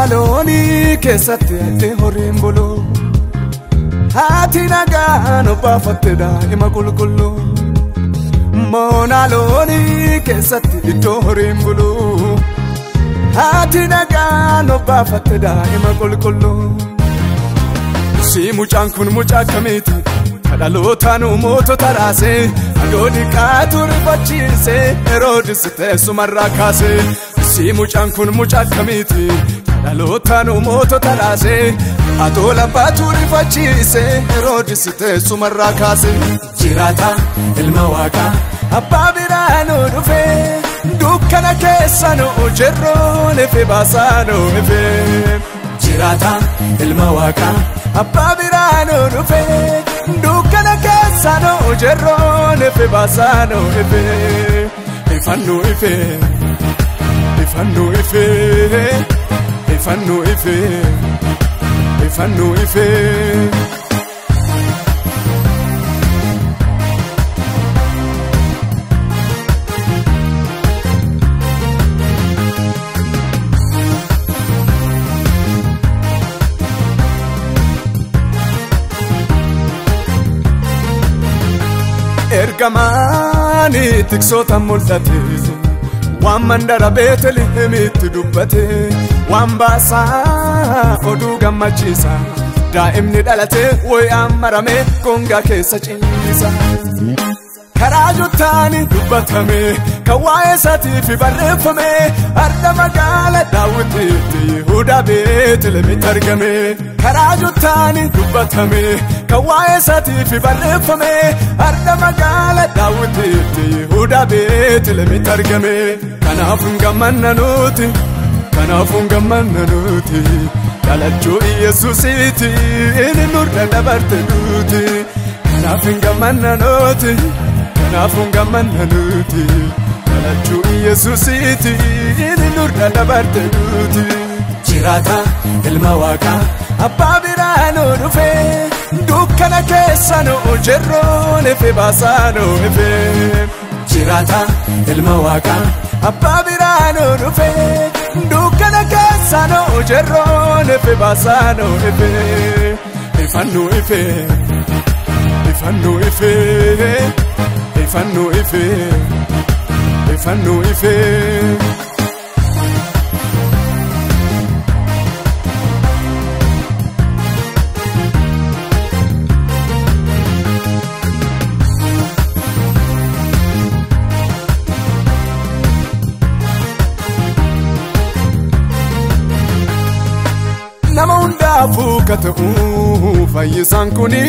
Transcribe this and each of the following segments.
Moona loonii keessatti ati horiin bulu. Haati nagaan obaafatte daa'ima qulqulluu. Moona loonii keessatti iddoo horiin bulu. Haati nagaan obaafatte daa'ima qulqulluu. Si mucaan kun mucaa akkamiiti? Kadhalootaan mootota raasee adoo dhiqaatu rifachiisee Heroodis teessumarraa kaasee. Si mucaan kun mucaa akkamiiti? Kadhalootaan mootota raasee adoo lambaatu rifachiisee Heroodis teessumarraa kaasee. Jiraata ilma waaqaa abbaa biraa nu dhufee dukkana keessa nu jirruun ife baasaa nu ife. Jiraata ilma waaqaa abbaa biraa nu dhufee dukkana keessa nu jirruun ife baasaa nu ife. Ifannu ife, ifannu ife, ifannu ife, ifannu ife. Ergamaani tiksoota mul'ate waan mandara Beetlihemitti dubbate waan baasaa oduu gammachiisa daa'imni dhalate wayaan marame gongaa keessa ciisa. Karaa jottaani dubbatame kan waa'ee isaatiif barreeffame arda magaala Daawititti Yihudaa Beetlihemitti argame. Karaa jottaani dubbatame kan waa'ee isaatiif barreeffame arda magaala Daawititti Yihudaa Beetlihemitti argame. Kanaaf hin gammanna nuti, kanaaf hin gammanna nuti, dhalachuu Yesuusiiti inni nurra dabarte nuti. Kanaaf hin gammanna nuti, kanaaf hin gammanna nuti, dhalachuu Yesuusiiti inni nurra dabarte nuti. Jiraata ilma waaqaa abbaa biraa nu dhufee dukkana keessa nu jirruun ife baasaa nu ife. Jiraata ilma waaqaa abbaa biraa nu dhufee dukkana keessa nu jirruun ife baasaa nu ife. Ifannu ife, ifannu ife, ifannu ife, ifannu ife. Nama hundaafuu ka ta'u fayyisaan kuni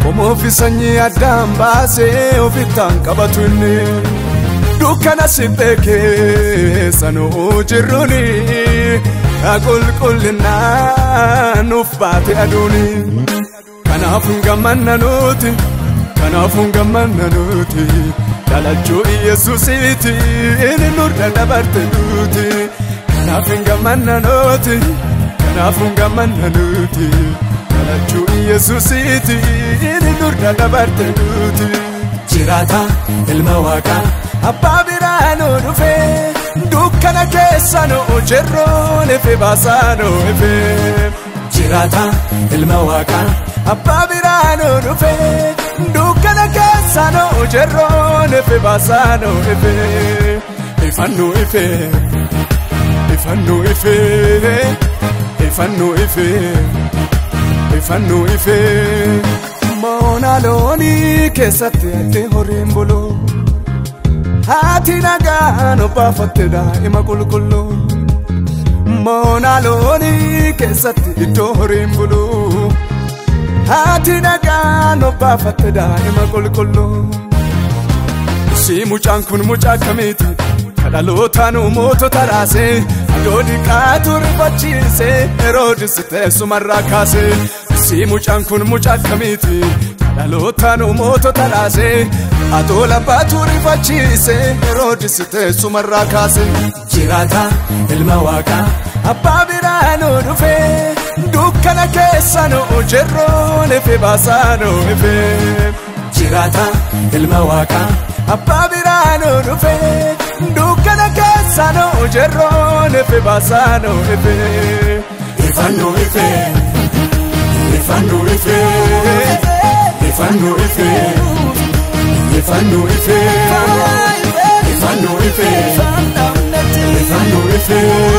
qomoofi sanyii addaan baasee ofittaan qabatu inni. Dukkana siphee keessa nu jirruuni qulqullinnaa nuuf baate aduuni. Kanaaf hin gammanna nuti, kanaaf hin gammanna nuti, dhalachuu Yesuusiiti inni nurra dabarte nuti. Kanaaf hin gammanna nuti, kanaaf hin gammanna nuti, dhalachuu Yesuusiiti inni nurra dabarte nuti. Jiraata ilma waaqaa abbaa biraa nu dhufee dukkana keessa nu jirruun ife baasaa nu ife. Jiraata ilma waaqaa abbaa biraa nu dhufee dukkana keessa nu jirruun ife baasaa nu ife. Ifannu ife, ifannu ife, ifannu ife, ifannu ife. Moona loonii keessatti ati horiin bulu. Haati nagaan obaafatte daa'ima qulqulluu. Moona loonii keessatti iddoo horiin bulu. Haati nagaan obaafatte daa'ima qulqulluu. Si mucaan kun mucaa akkamiiti? Kadhalootaan mootota raasee adoo dhiqaatu rifachiisee Heroodis teessumarraa kaasee. Si mucaan kun mucaa akkamiiti? Kadhalootaan mootota raasee adoo lambaatu rifachiisee Heroodis teessumarraa kaasee. Jiraata ilma waaqaa abbaa biraa nu dhufee dukkana keessa nu jirruun ife baasaa nu ife. Jiraata ilma waaqaa abbaa biraa nu dhufee dukkana keessa nu jirruun Ife baasaanoo ife. Ifannoo ife. Ifannoo ife. Ifannoo ife. Ifannoo ife. Ifannoo ife. Ifannoo ife.